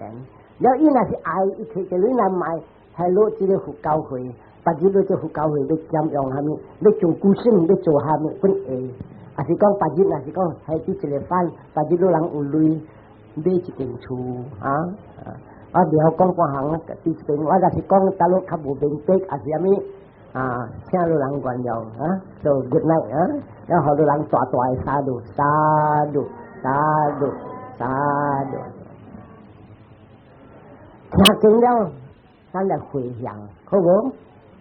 了伊若是愛，伊摕一鐳來賣，係攞這個佛教會，別日攞這佛教會欲占用蝦米，欲做孤生，欲做蝦米，本會。還是講別日，若是講係佇一個飯，別日你人有鐳買一間厝啊。我袂曉講半項，佇這邊我若是講大陸較無明白，還是蝦米？啊，請你人原諒啊，so good night 啊，然後予你人大大的 sadhu sadhu sadhu sadhu。聽經了，咱來回向，好無？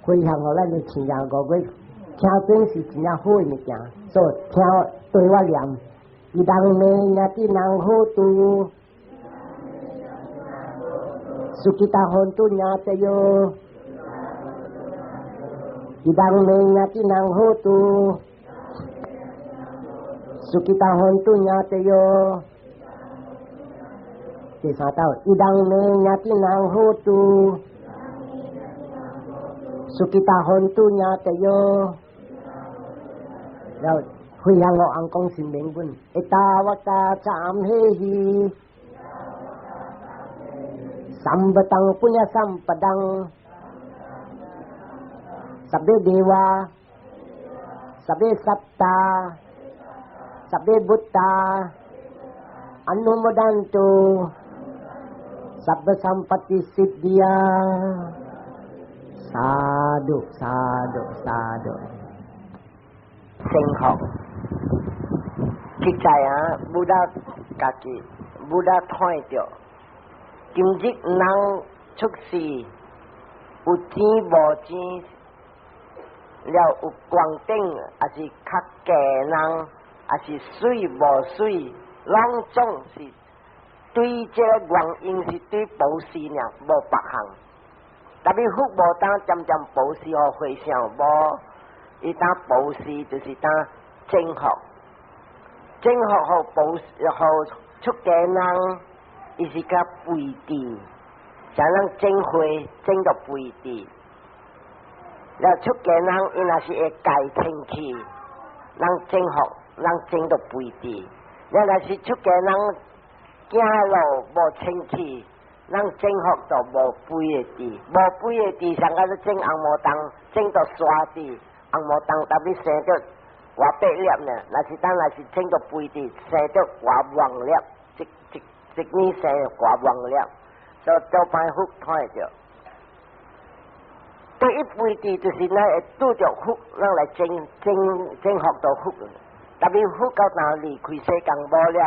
回向予咱的親像五月，聽經是真正好的物件，所以聽對我念，伊當メญาตินัง好度，สุขิตาหนตุญาตโย อิทังเมญาตินังโหตุสุขิตาหนตุญาตโย第三道，อิทังเมญาตินังโหตุสุขิตาหนตุญาตโยแล้ว回向予翁講聖名本，เอตาวตาจะ อัมเหหิสัมปตังปุญญสัมปดังสัพเพเดวาสัพเพสัตตาสัพเพบุตตาอนุโมดันตุสัพพสัมปติสิทธิยา Sadhu sadhu sadhu。成學實在啊，Buddha 家己，Buddha 看著，今日人出世有錢無錢，了有懸頂，抑是較低人，抑是媠無媠，攏總是對這個原因是對布施爾，無別項。特別佛無當針針布施予和尚無，伊當布施就是當證福，證福予布施予出家人，伊是較肥智，像咱種花種著肥智。了出家人伊若是會戒清氣，咱證福，咱種著肥智。了若是出家人行路無清氣，咱種福就無肥的智，無肥的智，上個種紅毛丹，種著沙智，紅毛丹特別生著偌八粒呢。若是當若是種著肥智，生著偌萬粒，一一一年生偌萬粒，所以做擺福看著。第一肥智就是咱會拄著福，咱來種種種福到福。特別佛到當離開世間無了，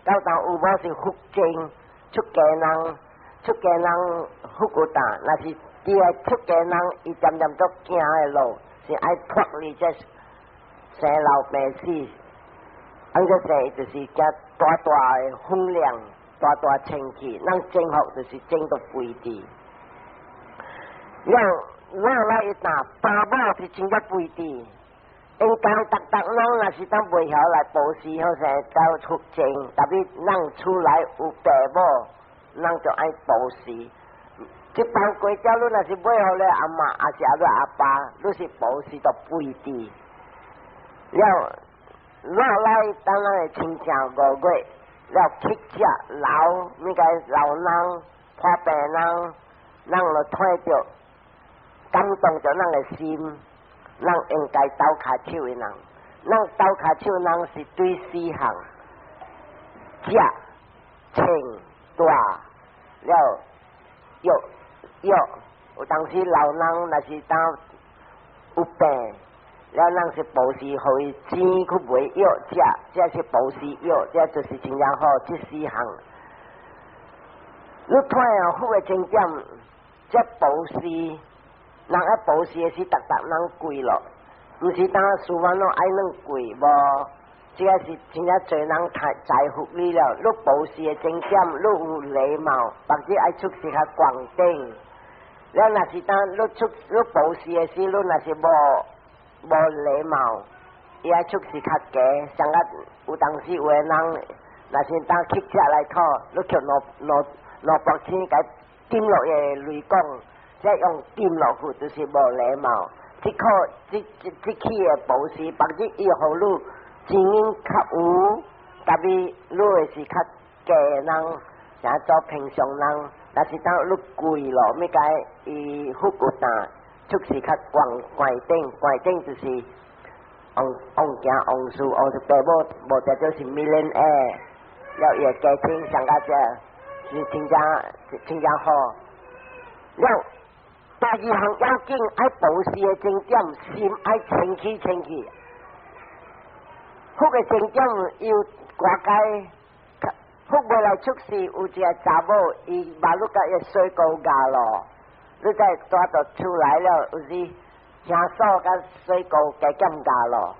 到當有無是佛證出家人。出家人福有大，若是佇個出家人，伊漸漸都行的路是愛脫離這生老病死，按個說就是加大大的分量，大大清氣，咱種福就是種著肥智。咱咱來一打爸母是真正肥智，應該逐逐人若是當袂曉來布施，好勢走出證，特別咱厝內有爸母，人就愛布施。這番粿條你若是買予你阿嬤，抑是予阿爸，你是布施著肥智。了，落來當咱的親情五月，了乞食老，物個老人破病人，咱就看著感動著咱的心，咱應該鬥跤手的人，咱鬥跤手人是對四項，食、穿、帶了藥藥，有當時老人若是當有病，了咱是布施予伊錢去買藥食，這是布施藥，這就是真正好，這四項。你看啊，佛的經典，這布施，人愛布施的時，逐逐人跪落，毋是當師父攏愛恁跪無。這個是真正濟人太在乎你了。你布施的重點，你有禮貌，或者愛出示較懸頂。了若是當你出你布施的時，你若是無無禮貌，伊愛出示較低，像個有當時有的人，若是當乞食來討，你抾兩兩兩百錢共抌落伊雷公，這用抌落去就是無禮貌。這個這這這起的布施，或者伊予你錢銀較有，特別你的是較低人，像做平常人，若是當你跪落，欲共伊福有大，出示較懸懸頂，懸頂就是旺旺行旺事，旺是爸母，無定就是 millionaire，了伊的家庭上較這是真正真正好。了第二項要緊，愛布施的重點，心愛清氣清氣。佛的重點有掛解，佛未來出世，有一个查某，伊目睭共伊水溝咬咯，你再帶到出來了，有時兄嫂共水溝加減咬咯，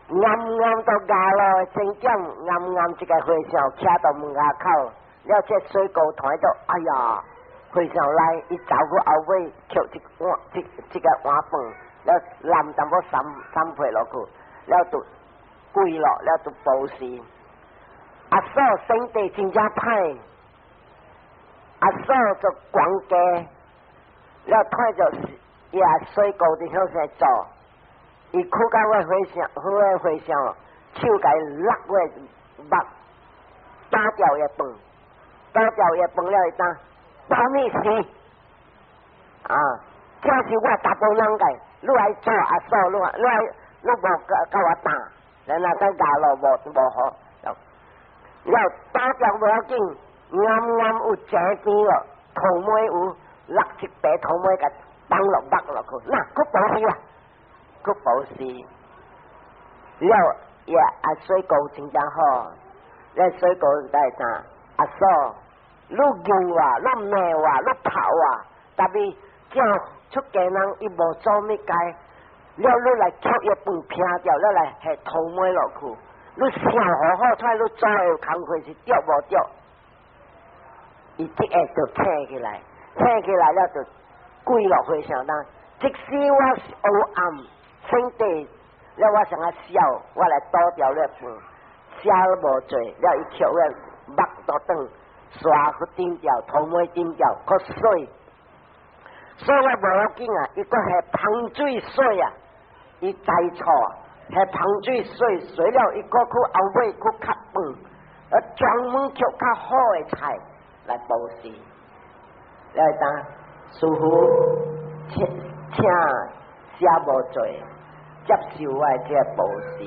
暗暗都咬咯，真點暗暗一个和尚徛到門牙口，了這水溝看到，哎呀，和尚來，伊走去後尾，抾一碗這這个碗飯，了淋淡薄三三皮落去，了就跪落，了就布施。阿嫂身體真正歹，阿嫂就逛街，了看著伊也水溝佇遐說做，伊看到我和尚，好个和尚，手共伊落我目，打掉伊飯，打掉伊飯了伊當，包你死，啊，這是我查埔人個，你愛做阿嫂，你你愛你無共我打，然後再咬落無無好。了打掉無要緊，啱啱有井邊咯，頭尾有六七白頭尾共放落目落去，那閣布施啦，閣布施。了也阿水溝真正好，了水溝在啥？阿嫂，你牛啊，你罵我，你跑啊，但是這出家人伊無做物該，了你來抾伊飯拼掉，了來下頭尾落去。你想好好睇，你做的工課是對無對？伊即下就醒起來，醒起來了就跪落和尚當。即使我是黑暗身體，了我想啊笑，我來倒掉了飯，笑都無做，了伊抾我目都轉，刷去頂掉，頭毛頂掉，閣水，所以我無要緊啊，伊閣係芳水水啊，伊知錯。係芳水水水了，伊閣去後尾去較飯，啊專門抾較好的菜來布施。來當師父請請捨無罪，接受我的這個布施。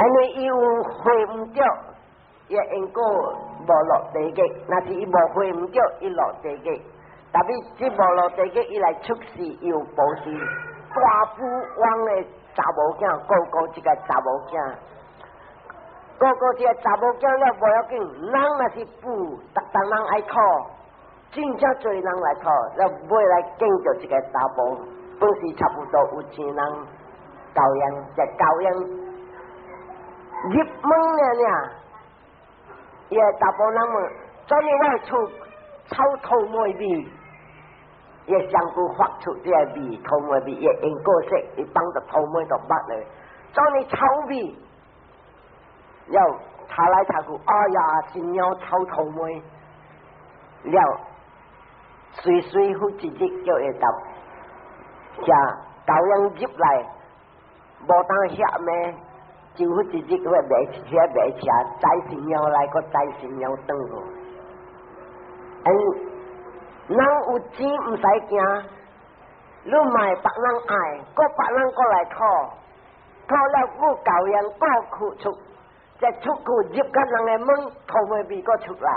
因為伊有悔毋著，伊因果無落地獄。若是伊無悔毋著，伊落地獄。但是這無落地獄，伊來出世，伊有布施。大富翁的查某囝，個個這个查某囝，個個這个查某囝了無要緊，人若是富，逐逐人愛討，真正濟人來討，了尾來見著一个查埔，本是差不多有錢人教養，這教養入門爾爾，伊个查埔人問：做麼我厝臭頭毛味？伊上古發出這個味，頭毛味，伊因果說，伊放到頭毛就捌咧，做你臭味，了查來查去，哎呀，新娘臭頭毛，了，隨隨好一日叫伊答，食教養入來，無當遐咩，就好一日佢賣車賣車，載新娘來，閣載新娘轉去，嗯。人有錢毋使驚，你賣別人愛，閣別人過來討，討了有教養，閣去出，再出去入甲人的門，頭毛味閣出來，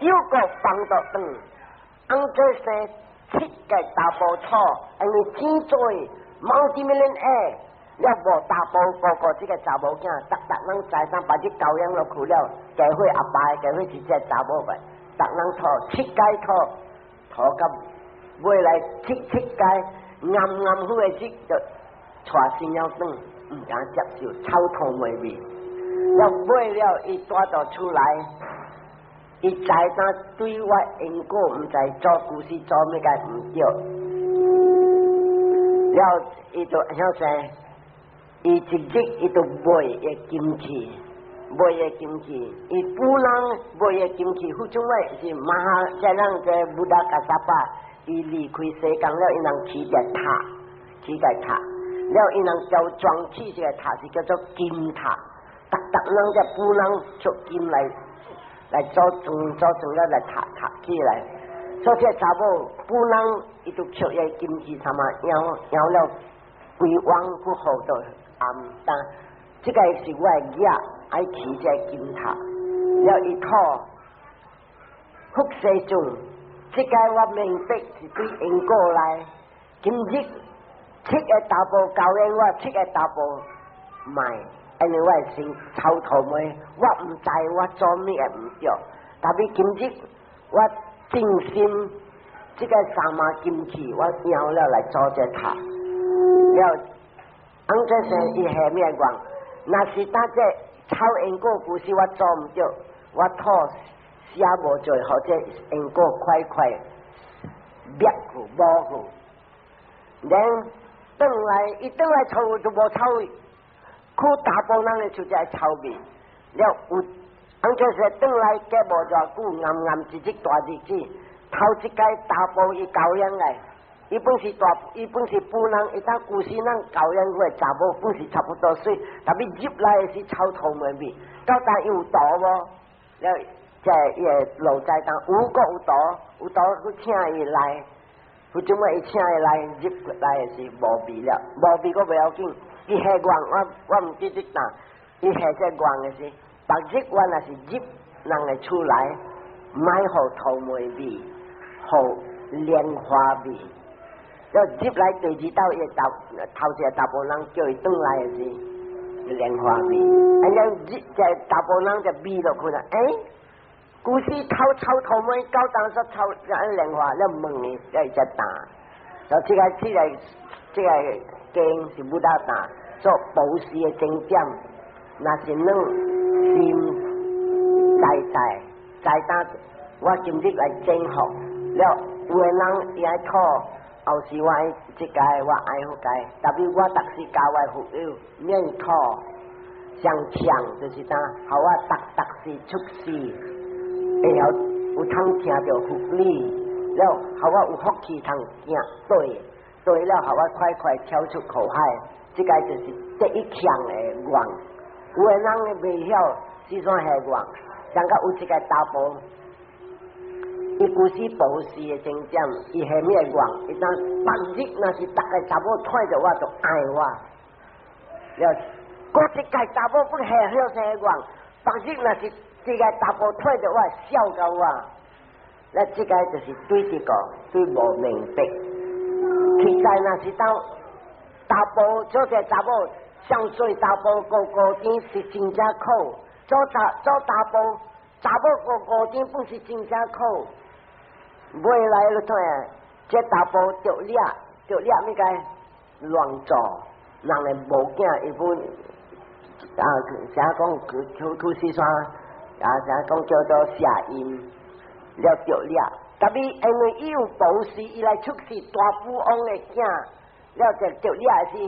又閣放倒轉，按這生七个查埔討，因為錢多，multi-millionaire，了無查埔個個這个查某囝，逐逐人知當把這教養落去了，家伙阿爸，家伙是這查某個，逐人討七屆討。討到尾來七七屆，暗暗好的日就帶新娘轉，毋敢接受臭頭毛味。了尾了，伊帶到出來，伊知影對我因果毋知做故事做物個毋對，了伊就曉說，伊一日伊就賣伊金器。賣伊金器，伊本人賣伊金器，好種物是 Maha 這人這 Buddha Kassapa，伊離開世間了，伊人起個塔，起個塔，了伊人叫裝起這個塔是叫做金塔，逐逐人這本人出金來來做裝做裝了來塔塔起來，所以這查某本人伊就抾伊金器，啥嘛養養了規往去好到暗當，這個是我的業。愛起這金塔，了伊討佛世尊，這個我明白是對因果來。今日七个查埔教養我，七个查埔賣，因為我的心臭頭毛，我毋知我做咩會毋對。但是今日我真心，這個三馬金器，我搖了來做這塔。了，按這說伊下面講，若是當這臭因果故事我做毋對，我討寫無罪，或者因果快快滅去無去。然轉來，伊轉來臭就無臭味，去大埔人的厝才會臭味。了有，按這說轉來過無偌久，暗暗一日大日子，頭一擺查埔伊教養來，伊本是大，伊本是婦人，伊當舊時人教養過查某本是差不多水，但是入來的是臭頭毛味，到底伊有毒無？了，這伊個路在當有閣有毒，有毒去請伊來，佢做乜伊請伊來入來的是無味了，無味閣袂要緊，伊下願我我毋記得當，伊下這願的是，別日我若是入人的厝來，莫予頭毛味，予蓮花味。了入來第二道伊頭頭一個查埔人叫伊轉來的是蓮花味，按呢入這查埔人就味落去啦，欸，舊時頭臭頭毛，到當時臭蓮花，了問伊，了伊才答。了這個這個這個經是 Buddha 答，做布施的重點，若是咱心在在在當，我今日來征服了，有的人伊愛討。後時我愛這個，我愛彼個，但是我逐時教我佛友免討，上強就是當，予我逐逐時出世，會曉有通聽著佛理，了予我有福氣通行對，對了予我快快跳出苦海，這個就是第一強的願。有的人袂曉是怎下願，像甲有一個查埔。伊舊時布施的重點，伊下面願，伊當別日若是逐个查某看著我就愛我，了，閣一个查某不下曉啥願，別日若是這個查埔看著我笑到我，那這個就是對這個對無明白。實在若是當查埔做這查某，上歲查埔高高點是真正苦，做查做查埔查某高高點本是真正苦。尾來了看，這查埔著掠著掠物個亂做，人的無囝一般啊，啥講去去四川啊，啥講叫做下陰了著掠，但是因為伊有布施，伊來出世大富翁的囝，了就著掠是，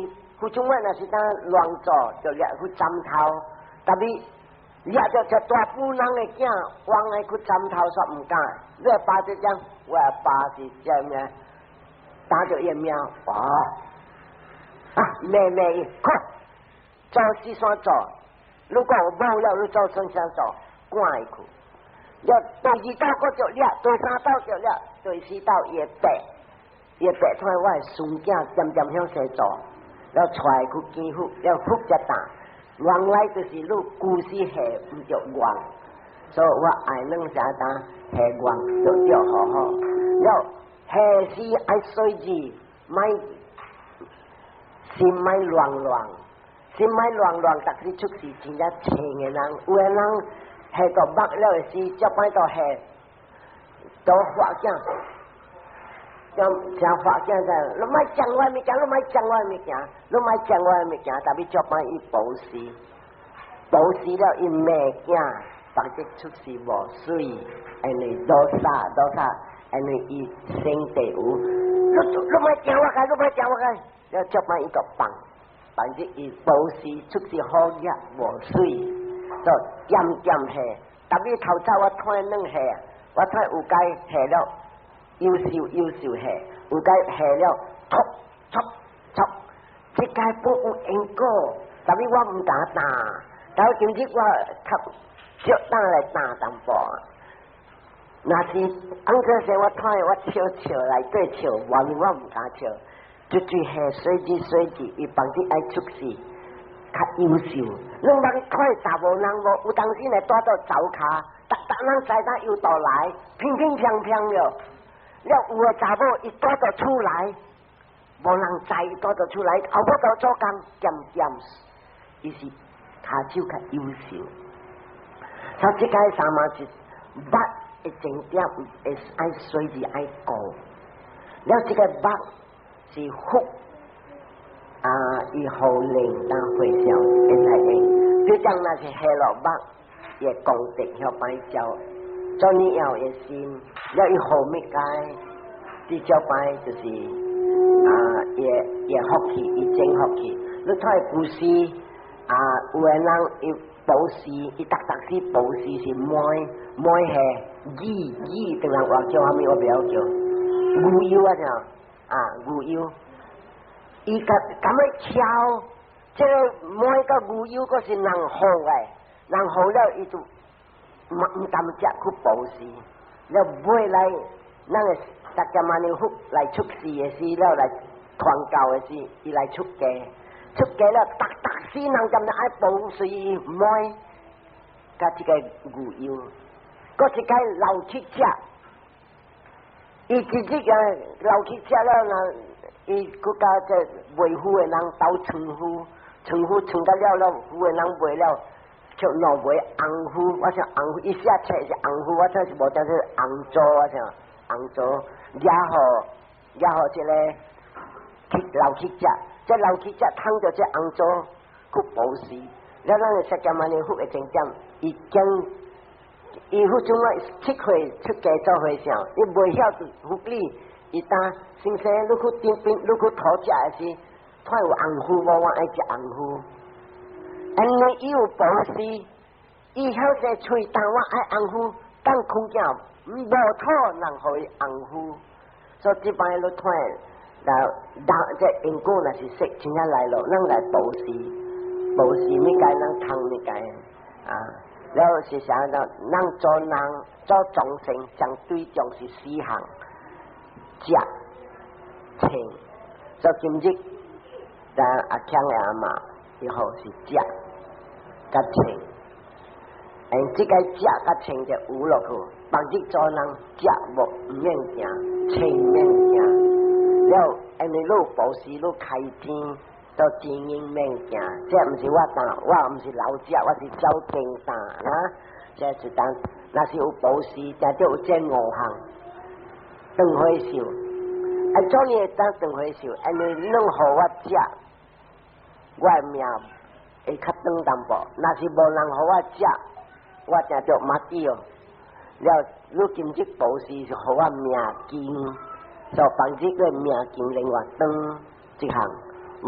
佢種物若是當亂做，就掠去斬頭，但是掠著這大富人的囝，王的去斬頭煞毋敢，你爸就講，我爸是這咩？打著伊命，哇！啊，妹妹，快做四山做，如果有無了，你做順山做，趕伊去。了第二道閣著掠，第三道著掠，第四道伊會白，伊會白出來我的孫囝漸漸向西做，了帶去見佛，了佛才答。原來就是你舊時下毋著願，所以我愛恁啥當下願就著好好。了下時愛隨意，莫心莫亂亂，心莫亂亂，逐時出世真正清的人，有的人下到目了的時，才擺到下都發鏡，像像發鏡在，你莫講我物件，你莫講我物件，你莫講我物件，但欲才擺伊布施，布施了伊罵囝，別日出世無水，因為多少多少，因為伊生地有，你你莫講我個，你莫講我個，了才擺伊個放，反正伊布施出世好業無水，就漸漸下，但欲頭早我看兩下，我睇有該下了，優秀優秀下，有該下了，戳戳戳，這該不有因果，但欲我毋敢打，但今日我較少打來打淡薄。若是按這說我睇我笑笑來對笑，外面我毋敢笑，絕對下水字水字，伊幫你愛出世較優秀。兩人看查某人無，有當時呢帶到灶跤，逐逐人知影又倒來，乒乒乓乓了。了有的查某伊帶到厝來，無人知伊帶到厝來，後尾到做工漸漸，伊是跤手較優秀。所以這個三嘛是目的重點，會愛隨時愛顧。了這個目是福啊，伊予靈當回向會使用。比如講若是下落目，伊功德曉擺照，做你要的心，了伊予物件，至少擺就是啊，伊伊福氣，伊種福氣。你睇布施啊，有的人伊布施，伊逐逐時布施是糜糜係魚魚，唐人話叫啥物我袂曉叫，牛油啊，啥啊牛油，伊甲咁樣敲，這個糜佮牛油閣是人予的，人予了伊就毋甘食去布施，了尾來咱的釋迦牟尼佛來出世的時，了來傳教的時，伊來出家。出家了，逐逐世人敢若愛布施糜，佮這個牛油，閣一個老乞者，伊一日啊老乞者了，若伊閣佮這賣魚的人鬥稱魚，稱魚稱甲了了，魚的人賣了，叫兩賣紅魚，我想紅魚，伊寫冊是紅魚，我睇是無叫做紅棗，我想紅棗，也予也予這個乞老乞者。這老乞者趁著這紅棗去布施，了咱的釋迦牟尼佛的重點，伊講伊佛種啊7歲出家做和尚，伊袂曉佛理，伊當先生你去頂邊，你去討食的時，看有紅魚無？我愛食紅魚。因為伊有布施，伊曉說喙當我愛紅魚，等困覺無討人予伊紅魚，所以這擺你看。然後，這因果若是說真正來咯，咱來布施，布施物件，咱通物件啊。了後是啥呢？咱做人做眾生，相對象是四項：食、穿。所以今日，咱阿強的阿嬤，伊予是食佮穿。因這個食佮穿就有落去，別日做人食無毋免驚，穿免驚。了，因為你有布施，你開錢，都錢銀免驚。這毋是我擔，我毋是老者，我是照經擔啊。這是當，若是有布施，定著有這五項。斷火壽，啊，做呢會當斷火壽，因為恁予我食，我的命會較長淡薄。若是無人予我食，我定著麻掉。了，你今日布施是予我命堅。就房子個命經另外長一項，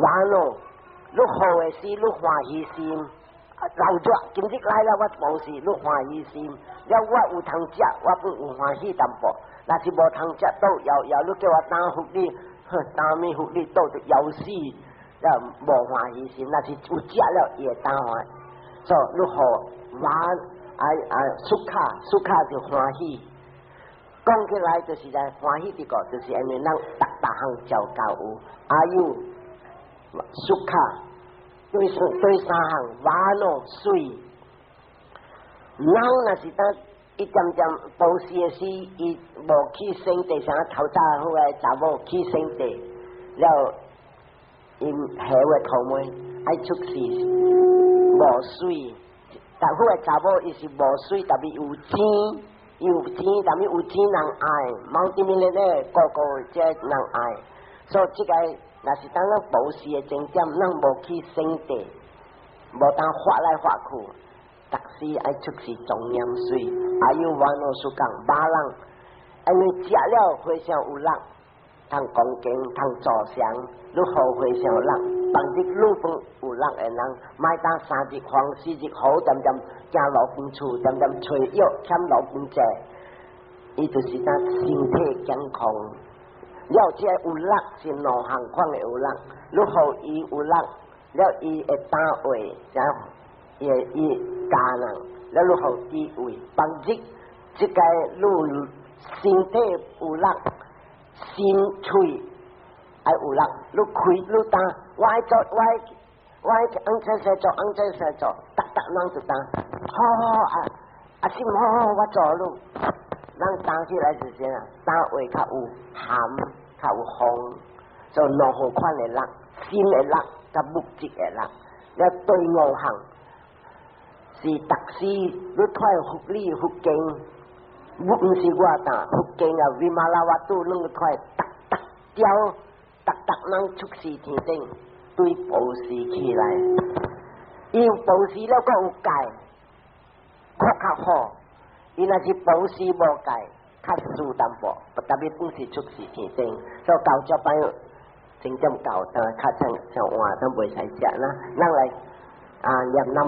完咯，你予的時，你歡喜心，老熱今日來了，我布施，你歡喜心，了我有通食，我本有歡喜淡薄。若是無通食，倒枵枵，你叫我擔福你，哼，擔物福你倒就枵死，了無歡喜心。若是有食了，伊會擔歡。所以你予完啊啊，sukha，sukha 就歡喜。講起來就是在歡喜這個，就是因為咱逐逐項照教有 ayu sukha，對對三項 vanno 水。人若是當一點點布施的時，伊無去生地，像頭早好個查某去生地，了𪜶下個頭毛愛出世無水，但好個查某伊是無水，特別有錢。有錢，但是有錢人愛，某啲物咧，個個這人愛，所以這個若是當咱布施的重點，咱無去生地，無當發來發去，逐時愛出世莊嚴水，ayu vanno sukham，巴人，因為食了非常有力，通恭敬，通助賞，你予非常有力，別日愈飯有力的人，莫當三日風四日雨，恬恬行路飯厝，恬恬揣藥欠路飯債，伊就是當身體健康。了這有力是兩項款的有力，你予伊有力，了伊會單位，然後伊伊教人，了你予智慧，別日這個你身體有力，心喙愛有力，你開你當，我愛做我愛我愛按這勢做，按這勢做，逐逐人就當，好好啊，啊心好好，我做你，咱當起來是啥啊？當話較有含，較有風，就兩號款的力，心的力，佮物質的力，了對五項，是逐時你睇佛理佛經，我毋是我呾，佛經啊，Vimalavathu 攏睇逐逐條，逐逐人出世天頂對布施起來，因為布施了閣有戒，閣較好。伊若是布施無戒，較輸淡薄，特別不是出世天頂，所以到這擺真正到，但較像像換都袂使食啦。咱來啊念南。